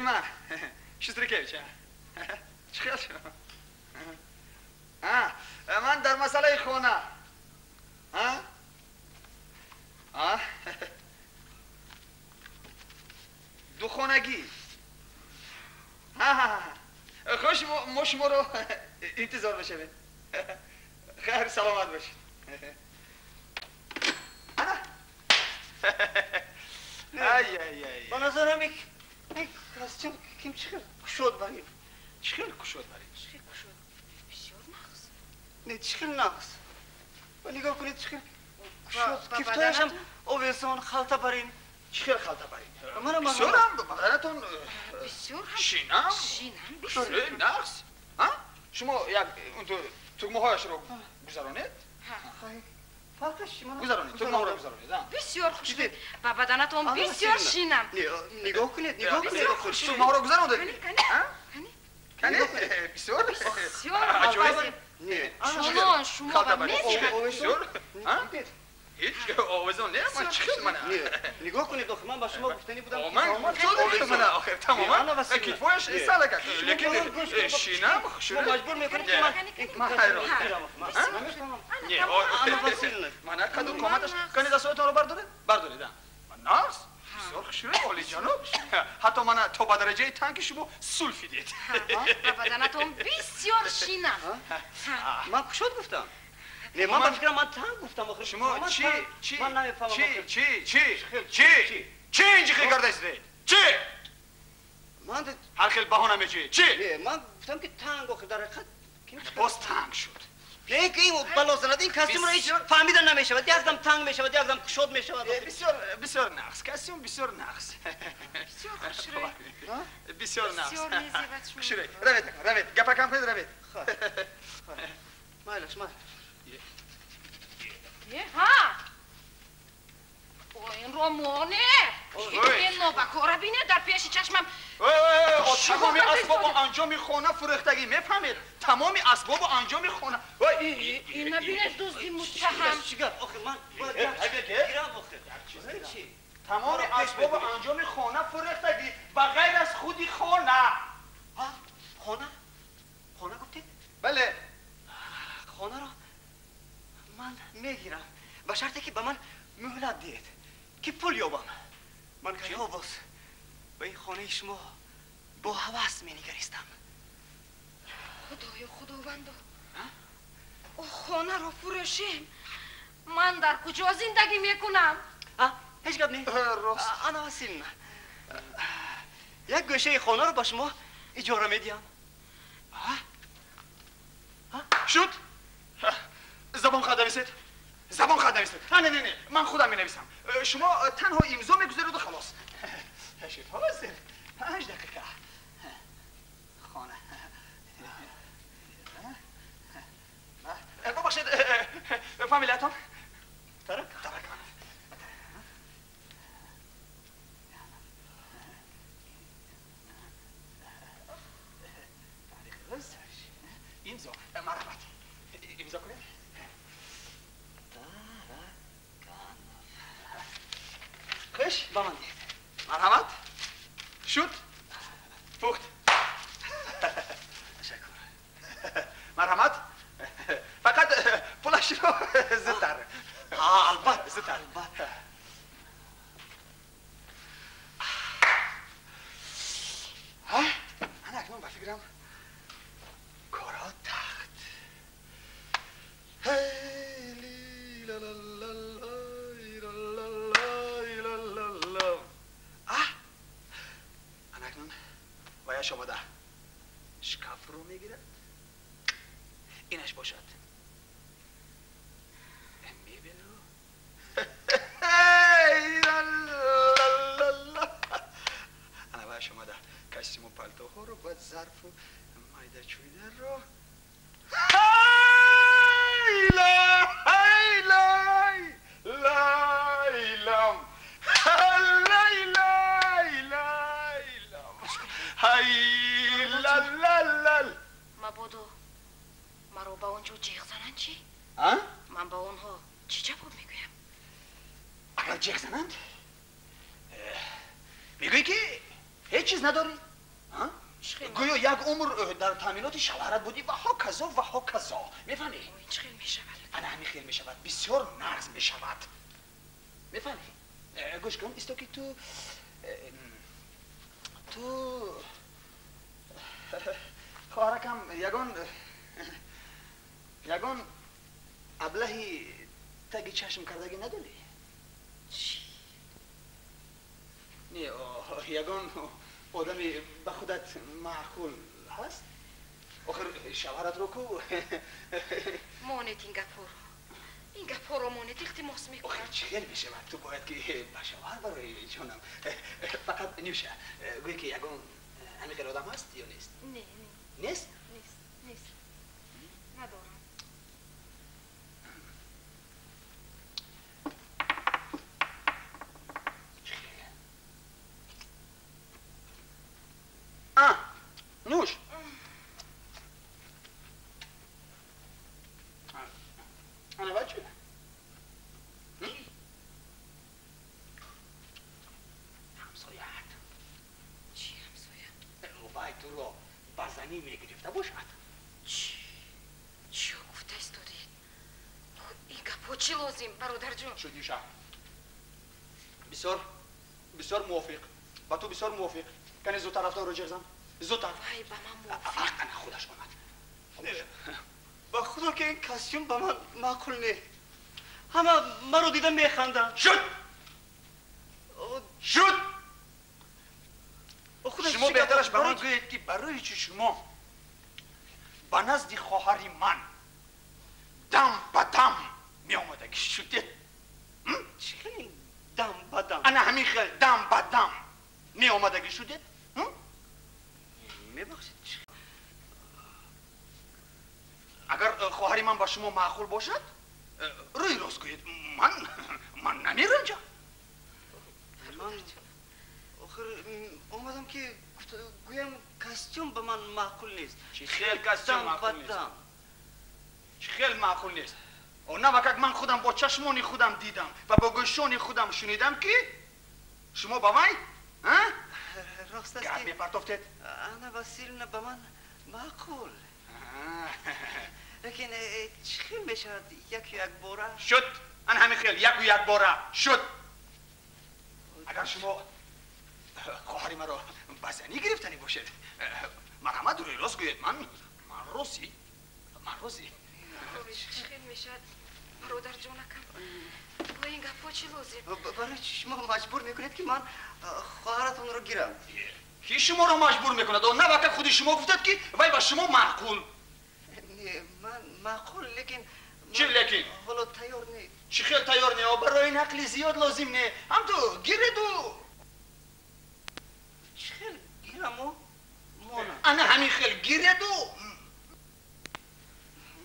Има Шустрикевич. Чӣ хел шуд? Ман дар масъалаи хона. Духонагӣ. Хуш мо шуморо интизор мешавем. Хайр, саломат бошед. Ай ай ай. Ба назарам ик костюм ким чӣ хел кушод барин. Чӣ хел кушод барин? Чӣ хел кушод? Бисёр нағз. Не, чӣ хел нағз? Ва нигоҳ кунед чӣ хел кушод. Кифтояшам овезон халта барин. Чӣ хел халта барин? Бисёрам бисёрам баданатон бисёр ҳам шинам. Шинам бисёр. Нағз. Шумо як тугмаҳояшро гузаронед. Фарқаш чӣ? Гузаронед, тугмаҳоро гузаронед. Бисёр хушрӯй. Ба баданатон бисёр шинам. Нигоҳ кунед, нигоҳ кунед. Тугмаҳоро гузарондед. Кани, кани. Кани, бисёр. Бисёр аҷоиб. Чунон шумо ба мезебад. Бисёр. Ҳеҷ овезон не, ман чӣ хел мана. Нигоҳ кунед, охир ман ба шумо гуфтанӣ будам. Ман мана охир тамоман китфояш салака. Лекин шинам шумо маҷбур мекунед ки ман ман хайрон. Не, мана қаду қоматаш. Кани дастҳоятонро бардоред? Бардоред, нағз. Бисёр хушрӯй, олиҷаноб. Ҳатто мана то ба дараҷаи танги шумо сулфидед. Ба баданатон бисёр шинам. Ман кушод гуфтам. Не, ман ба фикрам ман танг гуфтам охир. Шумо чӣ чӣ ман намефаҳмам. Чӣ чӣ чӣ чӣ чӣ инҷи хел кардаистед? Чӣ? Ман ҳар хел баҳона меҷӯед. Чӣ? Не, ман гуфтам ки танг охир дар ҳақиқат боз танг шуд. Не, ки ин бало занад, ин костюмро ҳеҷ фаҳмида намешавад. Якдам танг мешавад, якдам кушод мешавад. Бисёр бисёр нағз. Костюм бисёр нағз. Бисёр хушрӯй. Бисёр нағз. Бисёр мезебад шумо. Хушрӯй. Равед, равед. Гапа кам кунед, равед. Майлаш, майлаш. Ҳа! Инро моне! Ин нобакора бинед дар пеши чашмам. Тамоми асбобу анҷоми хона фурӯхтагӣ, мефаҳмед? Тамоми асбобу анҷоми хона. Ина бинед дузди муттаҳам. Чӣ гап? Охир ман бояд гирам охир. Чӣ? Тамоми асбобу анҷоми хона фурӯхтагӣ ба ғайр аз худи хона. Хона? Хона гуфтед? Бале. Хонаро ман мегирам ба шарте ки ба ман муҳлат диҳед ки пул ёбам. Ман кайҳо боз ба ин хонаи шумо бо ҳавас менигаристам. Худоё, худовандо, о хонаро фурӯшем. Ман дар куҷо зиндагӣ мекунам? Ҳеҷ гап не. Рост. Ана Василина, як гӯшаи хонаро ба шумо иҷора медиҳам. Шуд? Забон хат нависед. Забон хат нависед. Не, не, не, ман худам менависам. Шумо танҳо имзо мегузоред ва халос. Шуд. Ҳозир. 5 дақиқа. Хона. Бубахшед, фамилиятон? Таракан. Таракан. Имзо. Марҳамат. Имзо кунед. Хуш? Ба ман диҳед. Марҳамат. Шуд? Пухт. Ташаккур. Марҳамат. Фақат пулашро зудтар. Албатта, зудтар. Албатта. Ана акнун ба фикрам коро тахт. Ана акнун ваяш омада шкафро мегирад. Инаш бошад мебелро. Ана ваяш омада костюму палтоҳоро, баъд зарфу майдачӯйдаро. Мабодо маро ба он ҷо ҷеғ зананд чӣ? Ман ба онҳо чӣ ҷавоб мегӯям? Агар ҷеғ зананд, мегӯӣ ки ҳеҷ чиз надорӣ. Гӯё як умр дар таъминоти шавҳарат будӣ ва ҳоказо ва ҳоказо. Мефаҳмӣ? Ин чӣ хел мешавад? Ана ҳамин хел мешавад. Бисёр нағз мешавад. Мефаҳмӣ? Гӯш кун, исто ки ту хоҳаракам ягон аблаҳи таги чашм кардагӣ надорӣ? Чӣ? Не, ягон одами ба худат маъқул ҳаст? Охир шавҳаратро ку? Монед ин гапҳоро. Ин гапҳоро монед, илтимос мекунам. Охир чӣ хел мешавад? Ту бояд ки ба шавҳар барои ҷонам. Фақат Нюша, гӯй ки ягон ҳамин хел одам ҳаст ё нест? Не, не. Нест? Нест, нест. Надорам. Нюш! Ана бача? Ҳамсояат. Чӣ ҳамсоя? Вай туро ба занӣ мегирифта бошад. Чӣ? Чӣ гуфта истодед? Ин гапҳо чӣ лозим, бародарҷон? Шуд, Нюша. Бисёр, бисёр мувофиқ. Ба ту бисёр мувофиқ. Кани зудтар рафта ҷеғ зан. Зудтар. Вай ба ман мувофиқ. Ана худаш омад. Ба худо ки ин костюм ба ман маъқул не. Ҳама маро дида механданд. Шуд! Шуд! Шумо беҳтараш ба ман гӯед ки барои чӣ шумо ба назди хоҳари ман дам ба дам меомадагӣ шудед? Чӣ хел дам ба дам? Ана ҳамин хел дам ба дам меомадагӣ шудед? Мебахшед. Агар хоҳари ман ба шумо маъқул бошад, рӯи рост гӯед, ман намеранҷам. Ман охир омадам ки гӯям костюм ба ман маъқул нест. Чӣ хел костюм маъқул нест? Чӣ хел маъқул нест? Навакак ман худам бо чашмони худам дидам ва бо гӯшони худам шунидам ки шумо ба вай рост аст гап мепартофтед. Анна Василевна ба ман маъқул. Лекин чӣ хел мешавад яку якбора? Шуд, ана ҳамин хел яку якбора шуд. Агар шумо хоҳари маро ба занӣ гирифтанӣ бошед, марҳамат рӯи рост гӯед, ман розӣ, ман розӣ. Чӣ хел мешавад, бародарҷонакам? Бо ин гапҳо чӣ лозим? Барои чӣ шумо маҷбур мекунед ки ман хоҳаратонро гирам? Ки шуморо маҷбур мекунад? Навака худи шумо гуфтед ки вай ба шумо маъқул. Не, ман маъқул, лекин чӣ лекин? Ҳоло тайёр не. Чӣ хел тайёр не? Барои нақли зиёд лозим не. Ҳам ту гиреду. Чӣ хел гираму монам? Ана ҳамин хел гиреду.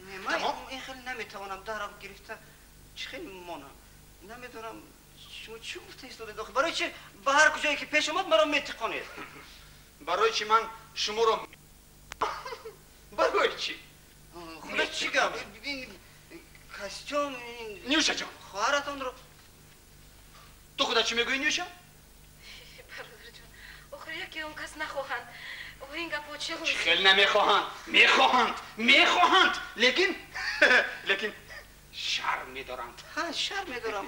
Не, ман ин хел наметавонам дарам гирифта чӣ хел монам? Намедонам шумо чӣ гуфта истодед охир? Барои чӣ ба ҳар куҷое ки пеш омад маро метиқонед? Барои чӣ ман шуморо барои чӣ? Худо чӣ гап? Ин костюм, Нюшаҷон, хоҳаратонро ту худат чӣ мегӯӣ, Нюша? Бародарҷон, охир яке он кас нахоҳанд. Ин гапҳо чӣ лозим? Чӣ хел намехоҳанд? Мехоҳанд, мехоҳанд, лекин шарм медоранд. Ҳа, шарм медорам.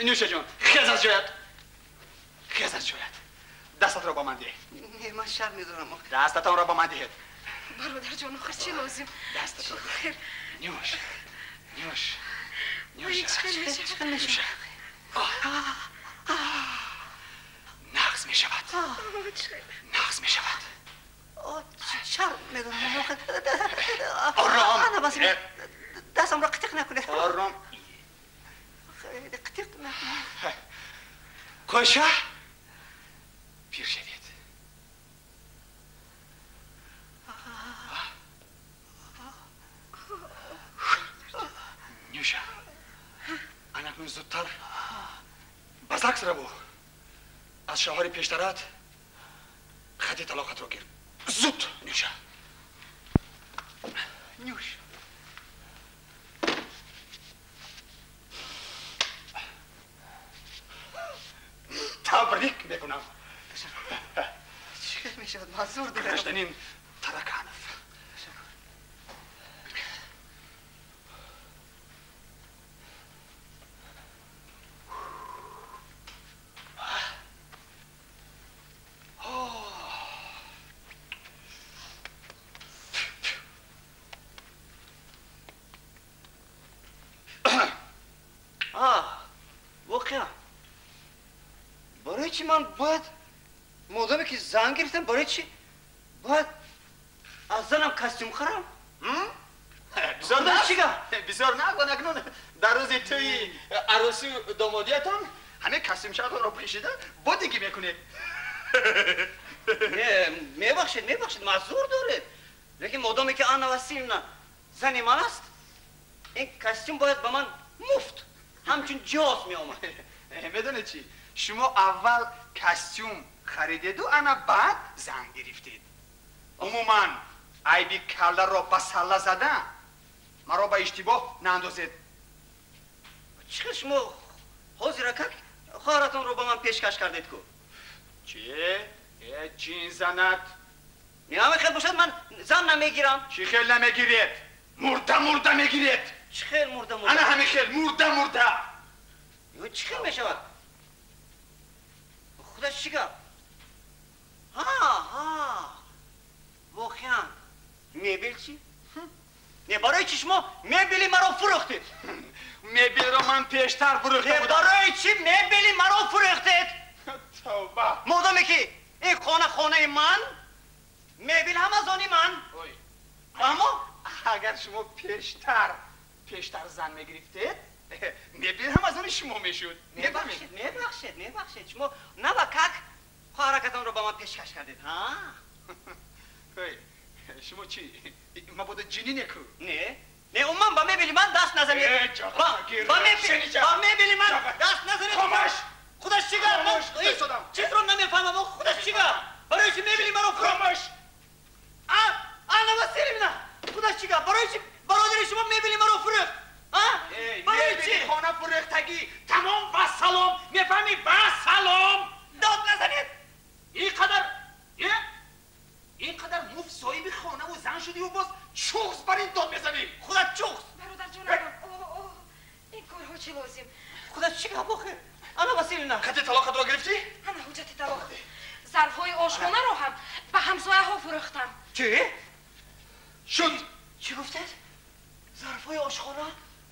Нюшаҷон, хез аз ҷоят, хез аз ҷоят. Дастатро ба ман диҳед. Не, ман шарм медорам. Дастатонро ба ман диҳед. Бародарҷон, охир чӣ лозим? Дастатро. Нюш, Нюш, Нюш. Чӣ хел мешавад? Нағз мешавад. Нағз мешавад. Шарм медорам. Ором. Дастамро қитиқ накунед. Ором. Қитиқ накунед. Қӯша пир шавед. Нюша, анакнун зудтар ба ЗАГС раву. Аз шавҳари пештарат хати талоқатро гир. Зуд, Нюша. Нюш. Табрик мекунам. Чӣ хел мешавад? Ман зур дорам. Гражданин Тараканов. Воқеан барои чӣ ман бояд модоме ки зан гирифтам, барои чӣ бояд аз занам костюм харам? Бисёр нағз. Акнун дар рӯзи тӯи арӯсию домодиятон ҳамин костюмчаатонро пӯшида бодигӣ мекунед. Мебахшед, мебахшед, маъзур доред, лекин модоме ки Анна Василевна зани ман аст, ин костюм бояд ба ман муфт ҳамчун ҷиҳоз меомад. Медонед чӣ? Шумо аввал костюм харидеду ана баъд зан гирифтед. Умуман айби калларо ба салла зада маро ба иштибоҳ наандозед. Чӣ хел шумо ҳозиракак хоҳаратонро ба ман пешкаш кардед ку? Чӣ? Э, ҷин занад. Не, ҳама хел бошад, ман зан намегирам. Чӣ хел намегиред? Мурда мурда мегиред. Чӣ хел мурда мурда? Ана ҳамин хел мурда мурда. Чӣ хел мешавад? Худаш чӣ гап? Ҳа, ҳа, воқеан мебел чӣ? Не, барои чӣ шумо мебели маро фурӯхтед? Мебелро ман пештар фурӯхта будам. Барои чӣ мебели маро фурӯхтед? Тавба! Модоме ки ин хона хонаи ман, мебел ҳам аз они ман. Фаҳмо? Агар шумо пештар зан мегирифтед, мебел ҳам аз они шумо мешуд. Мебахшед, мебахшед, мебахшед, шумо навакак хоҳаракатонро ба ман пешкаш кардед, ҳа? Шумо чӣ? Мабодо ҷинӣ неку? Не, не, умуман ба мебели ман даст назанед. Ба мебели ман даст назанед. Хомӯш! Худаш чӣ гап? Чизро намефаҳмам. Худаш чӣ гап? Барои чӣ мебели маро Хомӯш! Анна Василевна, худаш чӣ гап? Барои чӣ бародари шумо мебели маро фурӯхт? Барои чӣ? Хона фурӯхтагӣ. Тамом, ва салом. Мефаҳмӣ? Ва салом. Дод назанед. Ин қадар муфт соҳиби хонаву зан шудиву боз чуғз бар ин дод мезанӣ. Худат чуғз. Бародарҷонам, ин корҳо чӣ лозим? Худат чӣ гап охир? Анна Василевна, хати талоқатро гирифтӣ? Ана ҳуҷҷати талоқ. Зарфҳои ошхонаро ҳам ба ҳамсояҳо фурӯхтам. Чӣ? Шуд. Чӣ гуфтед? Зарфҳои ошхона?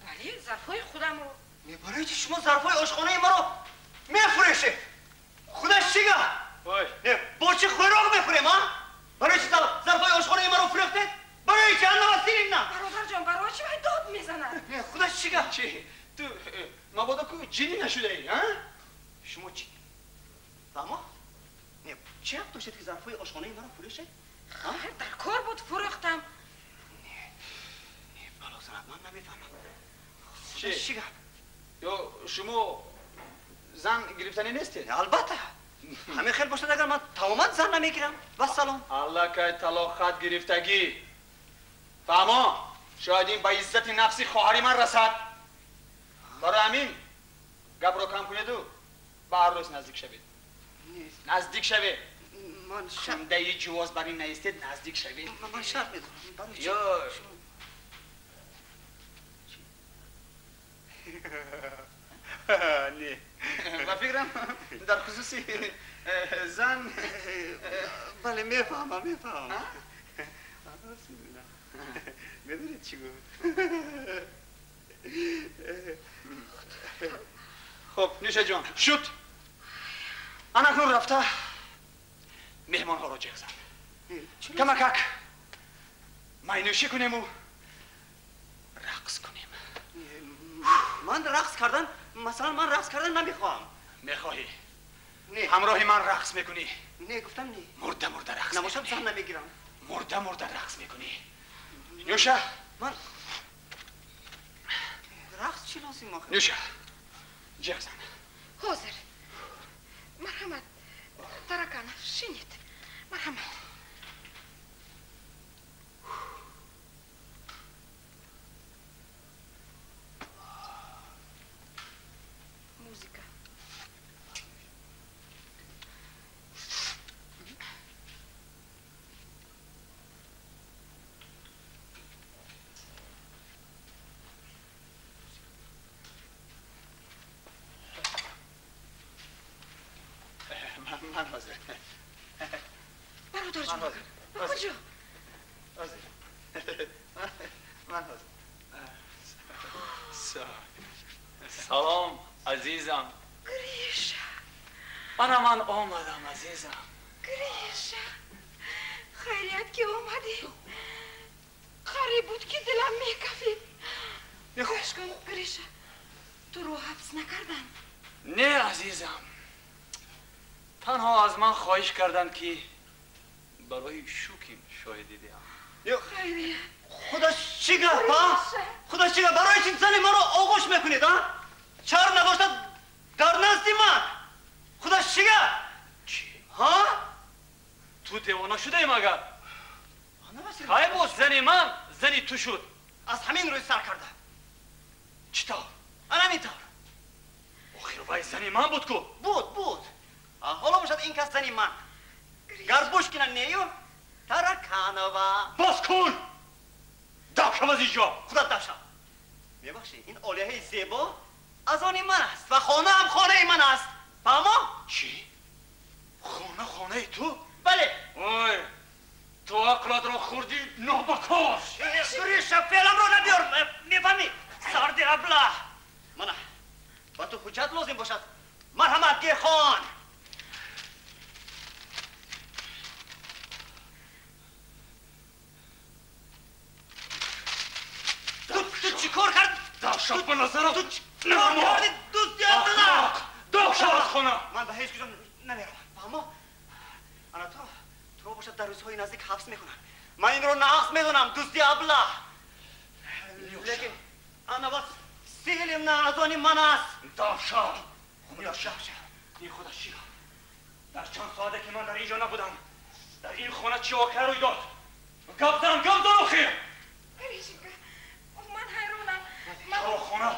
Бале, зарфҳои худамро. Барои чӣ шумо зарфҳои ошхонаи маро мефурӯшед? Худаш чӣ гап? Не, бо чӣ хӯрок мехӯрем, а? Барои чӣ зарфҳои ошхонаи маро фурӯхтед? Барои чӣ, Анна Василевна? Бародарҷон, барои чӣ вай дод мезанад? Не, худаш чӣ гап? Чӣ? Ту мабодо ку ҷинӣ нашудаӣ, а? Шумо чӣ? Фаҳмо? Не, чӣ ҳақ доштед ки зарфҳои ошхонаи маро фурӯшед? Дар кор буд, фурӯхтам. Не, не, бало занад, ман намефаҳмам. Чӣ? Чӣ гап? Ё шумо зан гирифтанӣ нестед? Албатта. Ҳамин хел бошад, агар ман тамоман зан намегирам. Вассалом. Аллакай талоқхат гирифтагӣ. Фаҳмо? Шояд ин ба иззати нафси хоҳари ман расад. Барои ҳамин гапро кам кунеду ба арӯс наздик шавед. Наздик шавед. Шундаи ҷувоз бар ин наистед, наздик шавед. Ман шарт медорам. Ё не. Ба фикрам дар хусуси зан. Бале, мефаҳмам, мефаҳмам. Медонед чӣ гуфт? Хуб, Нӯшаҷон, шуд. Анакнун рафта меҳмонҳоро ҷеғ зан. Камакак майнӯшӣ кунему рақс кунем. Ман рақс кардан, масалан, ман рақс кардан намехоҳам. Мехоҳӣ? Не. Ҳамроҳи ман рақс мекунӣ? Не, гуфтам не. Мурда мурда рақс. Набошам зан намегирам. Мурда мурда рақс мекунӣ. Нӯша, ман рақс чӣ лозим охир? Нӯша, ҷеғ зан. Ҳозир. Марҳамат, Тараканов, шинед. Марҳамат. Музыка. Ман ҳозир. Бародар ҷон, ба куҷо? Ҳозир. Ман ҳозир. Салом, азизам. Гриша. Ана ман омадам, азизам. Гриша, хайрият ки омадӣ. Қариб буд ки дилам мекафид. Гӯш кун, Гриша, туро ҳабс накарданд? Не, азизам. Танҳо аз ман хоҳиш карданд ки барои Шукин шоҳидӣ диҳам. Хайрият. Худо чӣ гап, ҳа? Худо чӣ гап? Барои чӣ зани маро оғӯш мекунед, ҳа? Чаро набошад дар назди ман? Худо чӣ гап? Чӣ? Ҳа? Ту девона шудаӣ магар? Кай боз зани ман зани ту шуд? Аз ҳамин рӯз сар карда. Чӣ тавр? Ана ҳамин тавр. Охир вай зани ман буд ку? Буд, буд. Ҳоло бошад ин кас зани ман. Горбушкина нею Тараканова. Бас кун! Дав шав аз инҷо! Худат дав шав. Мебахшӣ, ин олияҳои зебо аз они ман аст ва хонаам хонаи ман аст. Фаҳмо? Чӣ? Хона хонаи ту? Бале. Ой, ту ақлатро хӯрдӣ нобакор! Гриша, феъламро набиёр, мефаҳмӣ? Сарди абла. Мана, ба ту ҳуҷҷат лозим бошад. Марҳамат, гехон. Ту чӣ кор кард? Дав шав ба назарам. Ту чӣ кор кардӣ, дӯсти абла? Дав шав аз хона. Ман ба ҳеҷ куҷо намеравам. Фаҳмо? Ана туро бошад дар рӯзҳои наздик ҳабс мекунанд. Ман инро нағз медонам, дӯсти абла. Лекин ана Василевна аз они ман аст. Дав шав. Худо шав. Ин худо чӣ гап? Дар чанд соате ки ман дар ин ҷо набудам, дар ин хона чӣ воқеа рӯй дод? Гап зан, гап зан охир! Гришенька, ман ҳайронам. Чаро хона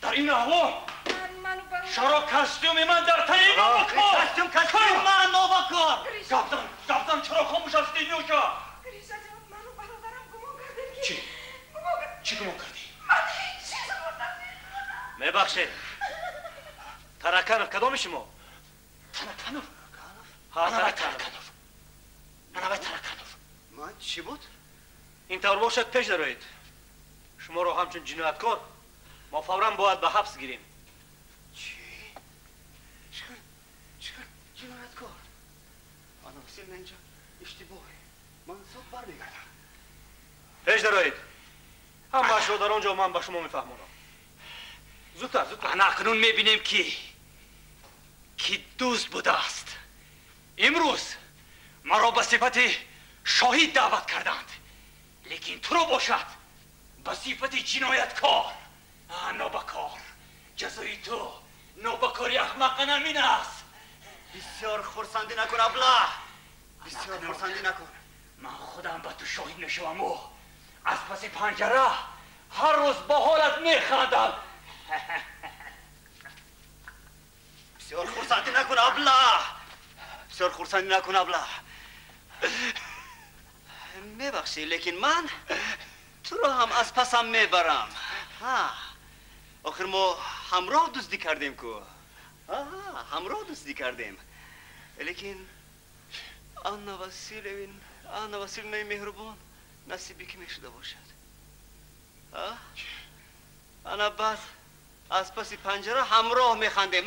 дар ин аҳвол? Чаро костюми ман дар тани ин нобакор? Костюм, костюми ман нобакор! Гап зан, гап зан, чаро хомӯш ҳастӣ, Нюша? Гриша ҷон, ману бародарам гумон кардем ки... Чӣ? Чӣ гумон кардӣ? Ман ҳеҷ чизро намедонам. Мебахшед, Тараканов кадоми шумо? Тараканов? Ҳа, Ана вай Тараканов. Тараканов. Ана вай Тараканов. Ман чӣ буд? Ин тавр бошад, пеш дароед. Шуморо ҳамчун ҷинояткор мо фавран бояд ба ҳабс гирем. Чӣ? Чӣ ҷинояткор? Ана Василевна инҷо иштибоҳе. Ман зуд бармегардам. Пеш дароед. Ҳамаашро дар он ҷо ман ба шумо мефаҳмонам. Зудтар, зудтар. Ана акнун мебинем ки дузд будааст. Имрӯз маро ба сифати шоҳид даъват карданд, лекин туро бошад ба сифати ҷинояткор. Нобакор, ҷазои ту нобакори аҳмақана мин аст. Бисёр хурсандӣ накун, абла. Бисёр хурсандӣ накун. Ман худам ба ту шоҳид мешаваму аз паси панҷара ҳар рӯз ба ҳолат механдам. Бисёр хурсандӣ накун, абла. Бисёр хурсандӣ накун, абла. Мебахшӣ, лекин ман туро ҳам аз пасам мебарам. Ҳа, охир мо ҳамроҳ дуздӣ кардем ку. Ҳамроҳ дуздӣ кардем. Лекин Анна Василевна, Анна Василевнаи меҳрубон насибе ки мешуда бошад. Ана баъд аз паси панҷара ҳамроҳ механдем.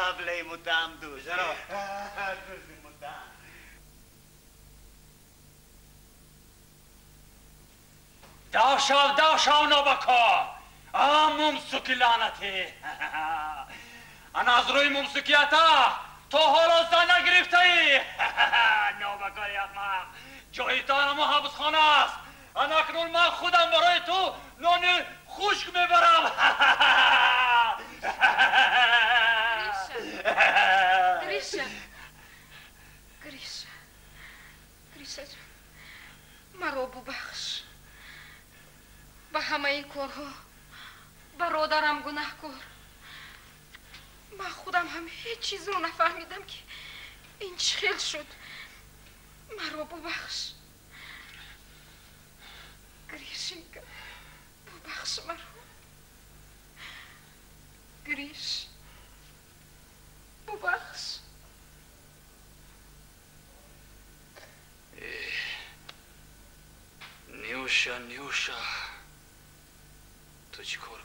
Аблаи муттаҳам дузд. Дузди муттаҳам. Дав шав, дав шав, нобакор! А, мумсуки лаънатӣ! Ана аз рӯи мумсукията то ҳоло зан нагирифтаӣ! Нобакори аҳмақ! Ҷои ту анамо ҳабсхона аст! Ана акнун ман худам барои ту нони хушк мебарам! Гриша, Гриша, Гриша ҷон, маро бубахш. Ба ҳамаи корҳо бародарам гунаҳкор. Ман худам ҳам ҳеҷ чизро нафаҳмидам ки ин чӣ хел шуд. Маро бубахш. Гришенька, бубахш маро. Гриш, бубахш. Нюша, Нюша, ту чӣ кор